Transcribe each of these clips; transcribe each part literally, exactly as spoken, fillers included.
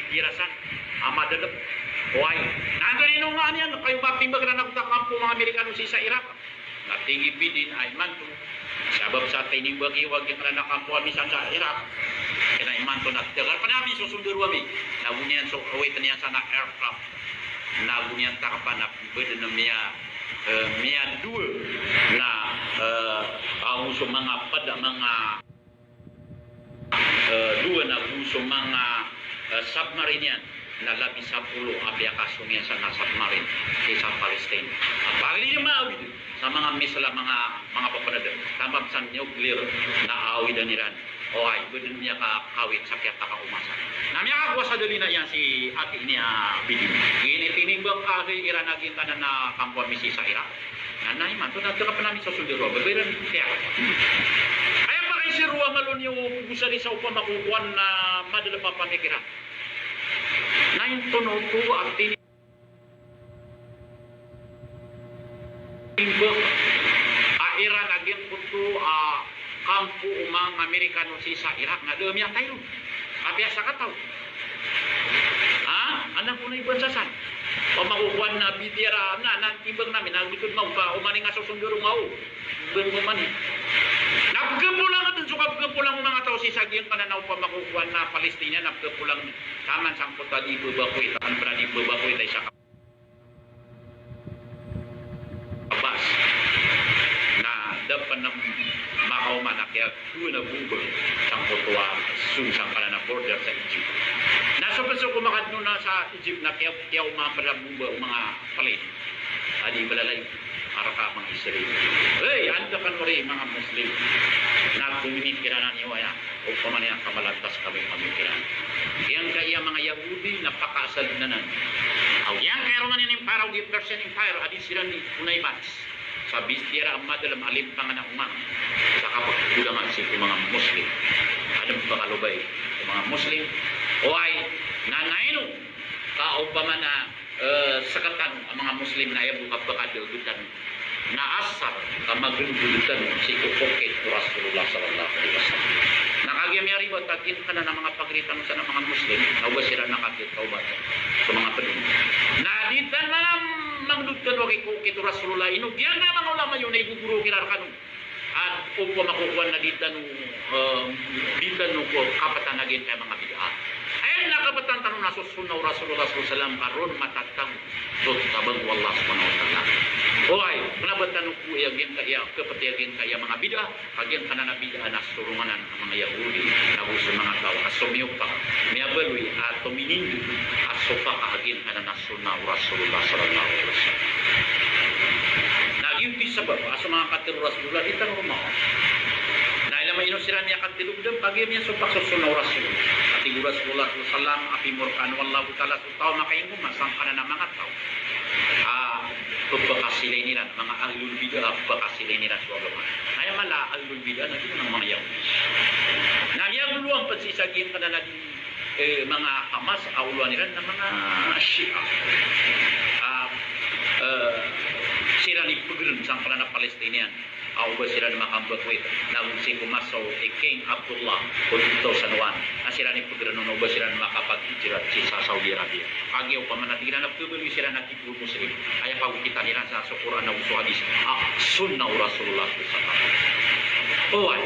Ira san a madadep. Oway. Na antonaa i inonga niyan, kagiya matimbag iran a kampo o manga Amerikano sii sa Iraq. Na tig i Biden a imanto, sabap sa tinimbag iyo a giyangkanan a kampo ami san sa Iraq, kena imanto na dagar pn ami so sondaro ami. Na go niyan so, oway, tiniyan san a aircraft. Na go niyan takpan a beden a miya, eh, miyadowa na, eh, ago so manga pd a manga eh, dowa na go so manga, eh, submarine iyan, na labi sapolo a piyakasong iyan san a submarine sii sa Palestine. A pagilid iyan maawid sa manga missile a manga, manga pepened, taman sa nuclear na awidan iran. Oway, beden miyakakawit sa kiyatakaoma san. Na miyakakowa sa dalina iyan si aki niyan a Biden. Giyai tinimbag a hay iran a giyangkanan a kampo ami sii sa Iraq. Na, na imanto na dagar pn ami so sondaro, ba iran tiya. Aya pakaiza roo a malo niyo pogosan sa opama ko kowan na madadep a pamikiran. Na intono oto a tinimbag a iran a giyangkoto a kampo o manga Amerikano sii sa Iraq na da a miyatay ron. Apiya sakataw. Ha? Adn a ko na ibansasan. Opama ko kowan na bitiyara, na, na timbag ami, na gitod maw, ba, oman i nga so sondaro nga o. Ben oman i. Na pkhapolang dn so kapkhapolang o manga taw sii sa giyangkanan a opama ko kowan na Palestine, na pkhapolang taman sangkoto a di babakoi, taman pn a di babakoi, tay sa Abbas. Na da pn makaoma na kiyadowa na bomba sangkoto a zone sangkanan a border sa Egypt. Na so pn so komakadn on na sa Egypt na kiya, kiyaoma pn a bomba o manga plane a di mbalalayon a rka a manga Israel. Hey, anda kano ri manga Muslim? Na kominikiran iyo aya. Opama niyan ka malantas kami, kami kiran. Giyangkaya a manga Yahudi na pakaasal anan. Aw giyangkaya Roman Empire, aw giya Persian Empire, a di siran di onay bats. Sa bistiya ra a madalm a limpangan a oman sa kapagkulangan sii ko manga Muslim. Adn a pkalobay ko manga Muslim. Oway, na ino ka opama na eh, sktano a manga Muslim na aya bo kapakadagd tano na asar ka magendod tano sii ko pocket o Rasulullah sallallahu alaihi wasallam. Na kagiya miyaribat a giyangkanan a manga pagari tano san a manga Muslim, na oba siran na kapiya tawbat so manga pd on. Na di tano man mangdod tano a giya pocket o Rasulullah, ino giyangkaya manga ulama iyo na igogoro kiran rkano. At opama ko kowan na di tano, eh, di tano ko kaptan a giyangkaya manga bid'ah. Aya na kaptan tano na so sunnah o Rasulullah sallallahu alaihi wasallam ka ron matatago so tabang o Allah subhanahu wa ta'ala. Oway, kna ba tano ko aya giyangkaya, kapti a giyangkaya manga bid'ah, ka giyangkanan a bid'ah na sorongan a manga Yahudi, na go so manga taw a somiyopak, miyabaloy, a tominindg a sopak a giyangkanan a sunnah o Rasulullah sallallahu alaihi wasallam. Na giyoto i sabap a so manga katharo o Rasulullah di tano romaon. Na ilay man ino siran miyakatharo dn, kagiya miyasopak so sunnah o Rasulullah. A tig o Rasulullah sallallahu alaihi wasallam a pimorkaan o Allahu Ta'ala so taw a makaingoma sangkanan a manga taw a pphakasilay iran, manga ahlul bid'ah a pphakasilay iran so agama. Aya mala a ahlul bid'ah na giyanan a manga Yahudi. Na miyagolowan pn sii sa giyangkanan a di eh, manga Hamas a olowan iran na manga Shia. Ah, eh, siran i pgrn sangkanan a Palestinian. A oba siran makambakoi, na go sii ko masa o King Abdullah ko two thousand one. Na siran i pgrn on, oba siran makapag-hijrat sii sa Saudi Arabia. Kagiya opama na tig iran a pkhabaloy siran a di bo Muslim. Aya kaokitan iran sa so Qur'an ago so hadis, a sunnah o Rasulullah sallallahu alaihi wasallam. Oway,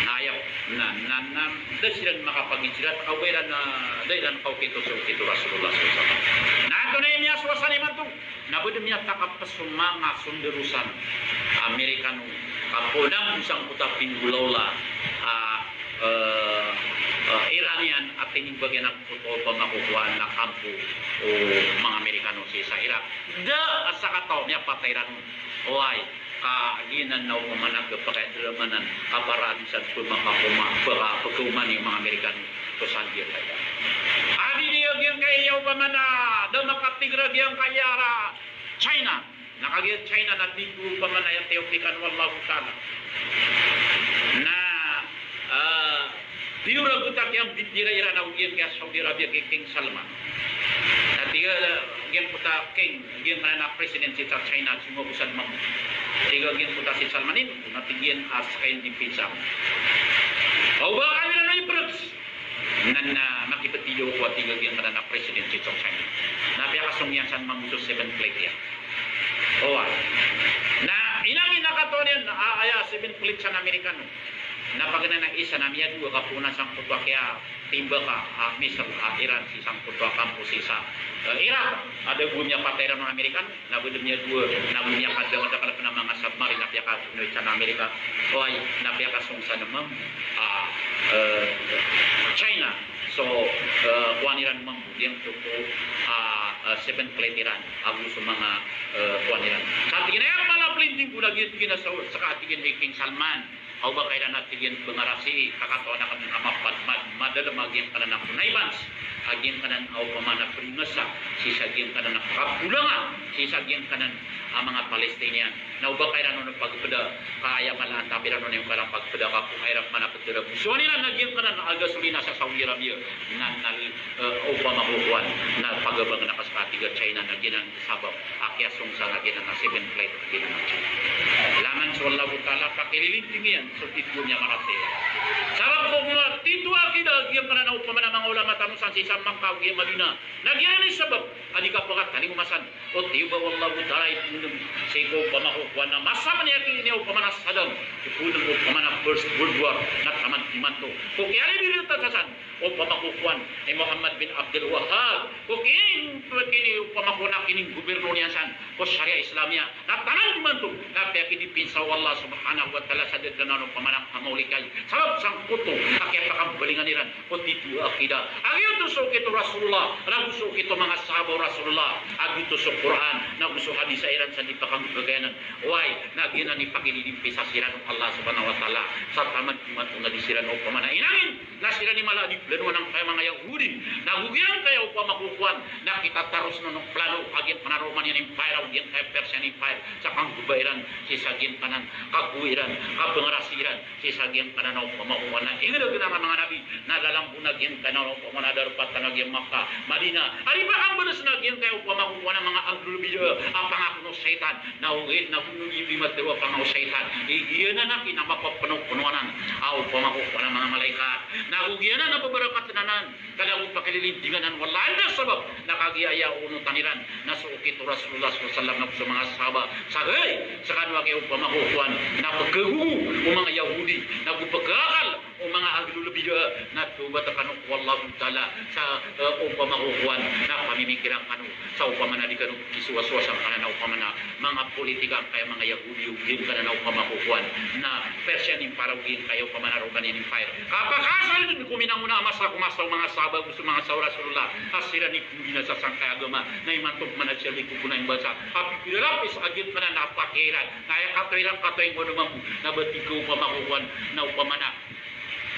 na aya, na, na, na, da siran makapag-hijrat, ka oba iran, na, da iran kaokit o, so okit o Rasulullah sallallahu alaihi wasallam. Na antonaa i miyasowa san imanto? Na ba da miyatakap so manga sondaro san Amerikano, ka poon bo sangkoto a pinggolawla a, eh, eh, Iranian a tinimbag iyan a koto, opama ko kowan na kampo o manga Amerikano sii sa Iraq. Da a sakataw miyapatay iran on. Oway, ka giyanan na opama na kapakay a drama nan, ka para di san pmakakoma, paka-, pakaoma niyo manga Amerikano, so san di a kaya. A di niyo giyangkaya opama na da makapigra giyangkaya a China. Na kagiya China na tig o opama na aya tiyopikan o Allahu Ta'ala. Na, ah, piyoragot a kiyambitira iran ago giyangkaya Saudi Arabia ki King Salman. Na tig a giyangkoto a king, giyangkanan a president sii sa China, si Salman. Tig a giyangkoto a si Salman, ino, na tig iyan a ska iyan di pizza. Aw ba kami na iprgs. Na, na makipetiyo ko a tig a giyangkanan a president si China. Na piyakasong iyan san mambo so seven plate iyan. Oway. Na inangin a katawan iyan a aya seven plate san Amerikano. Na paganay na isa na miyadowa ka poon a sangkoto a kiyatimbak a, a, missile a Iran sii sangkoto a kampo sii sa, eh, Iraq. A da bo miyapatay ran o Amerikano. Na bo da miyadowa, na bo miyakadakadakal a manga submarine a piyakasong san Amerika. Oway, na piyakasong san mambo, ah, eh, China. So, eh, kowan iran mambo, giyangkoto, ah, eh, seven plate iran, ago so manga, eh, kowan iran. Sa tig iyan a aya mala a plinding ko na giya tig iyan a sa, saka tig iyan i King Salman. Aw ba kairan a tig iyan pengarasi, kakatawan akn a mapad, mad-, madalem a giyangkanan a connivance, a giyangkanan a opama na pringasa, sii sa giyangkanan a kapagkulangan, sii sa giyangkanan a manga Palestinian. Na o ba kairan on pagpeda, ka aya mala a antabi ran on iyan kairan pagpeda ka ko kairan mana pagpeda. Bosowan iran a giyangkanan a gasolina sa Saudi Arabia, na, na, eh, opama ko kowan, na pagabang na ka sa tig a China na giyanan sabap a kiyasong san a giyanan a seven plate a giyanan a China. Langon so Allahu Ta'ala, pakililintingen so tito niyan marati. Sabap ko kowan, tito a kida, giyangkanan a opama na manga ulama tano san sii sa Makkah, giya Madinah. Na giyanan i sabap a di kapakatalingoma san o tiyoba o Allahu Ta'ala i poon sii ko opama ko kowan na masa man iyan kini opama na Saddam, i poon opama na First World War, na taman imanto. Ko kiyalibirita sa san, opama ko kowan i Muhammad bin Abdul Wahhab, ko kin, ko kini opama ko na kini goberno niyan san ko Sharia Islamia, na taman imanto, na piyakidipinsa o Allah Subhanahu wa Ta'ala sa da dn a opama na kamaolikay. Sabap sangkoto a kiyapakambalingan iran o tito a akida. A giyoto so okit o Rasulullah, rago so okit o manga sahaba o Rasulullah. A giyoto so Qur'an, nago so hadis a iran san di pakanggagayanan. Oway, na giyanan i pakililimpisa siran o Allah Subhanahu wa Ta'ala. Sa taman imanto na di siran opama na inangin. Na siran i mala a di planoan angkaya manga Yahudi. Nago giyangkaya opama ko kowan, na kitataros on o plano a giyangkanan a Roman Empire, ago giyangkaya Persian Empire. Sa kanggobay iran, sii sa giyangkanan, kagowa iran, kapengarasi iran. Sii sa giyangkanan a opama ko kowan na ingd a giyangkanan a manga nabi, na lalambo na giyangkanan a opama na darpa tano a giya Makkah, Madinah. A di pakambalas na giyangkaya opama ko kowan a manga ahlul bid'ah a pangakn o shaytan. Na ogaid na bo di matharo a pangakn o shaytan. Igiyanan a kinamapapnopnoanan a opama ko kowan a manga malaikat. Na ogaid giyanan a pabarakat anan. Ka da bo pakililindingan o Allah. Anda sabap na kagiya aya onotan iran na so okit o Rasulullah sallallahu alaihi wasallam nago so manga sahaba. Sa hay, skano a giya opama ko kowan na pkhagogo o manga Yahudi, nago pkhakal o manga ahlul bid'ah, na tawbat kano ko Allahu Ta'ala sa, eh, opama ko kowan na pamimikiran kano. Sa opama na di kano kisowasowa sangkanan a opama na manga politika angkaya manga Yahudi, o giyangkanan a opama ko kowan na Persian Empire, o giyangkaya opama na Roman Empire. Kapakaasal dn ko minangona a masa ko masa o manga sahaba, ago so manga sahaba o Rasulullah, a siran i kombinasa sangkaya agama, na imanto pman a siran i kokonan i basa. A pipira lapis a giyangkanan a pakiran, na aya katoy iran, katoy ko mambo, na ba tig ko opama ko kowan, na opama na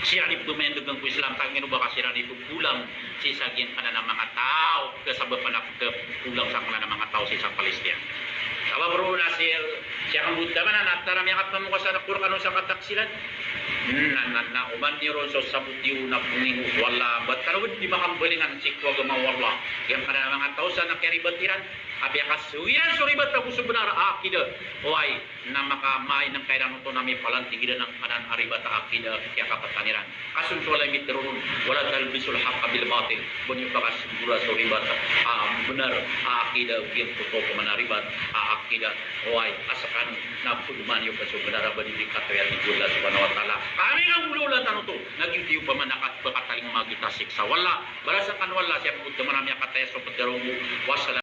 siran i pmaindagang ko Islam, ka giya o ba ka siran i pkolang sii sa giyangkanan a manga taw, kasabapan a pkolang sangkanan a manga taw sii sa Palestina. Sabap roo na si, sii ko mbota man a na tara miyakapamokasa na Qur'an o sa kataksilan. Na, na, na, oman niyo ron so sabot iyo na pngingko o Allah, ba tano di makambalingan sii ko agama o Allah. Giyangkanan a manga taw san na kiyaribat iran, a piyakasoy iran so ribat ago so bnar a akida. Oway, na makamain angkaya iran oto na mipalantig iran angkanan a ribat a akida a kiyakapatan iran. Ka so Allah i mitharo on, "Wala talbisul haqqa bil batil." Ba niyo pakasombora so ribat a, ah, bnar a akida, giyangkoto opama na ribat a akida. Oway, a skano na pdoman iyo ka so bnar a ba di katoya tig o Allah Subhanahu wa Ta'ala. Kami na golaola tano oto, na giyoto opama na kapakatalingoma a giyangkoto a siksa o Allah. Balasan kano o Allah sii ko opama na miyakataya so pitharo ko. Wassalam.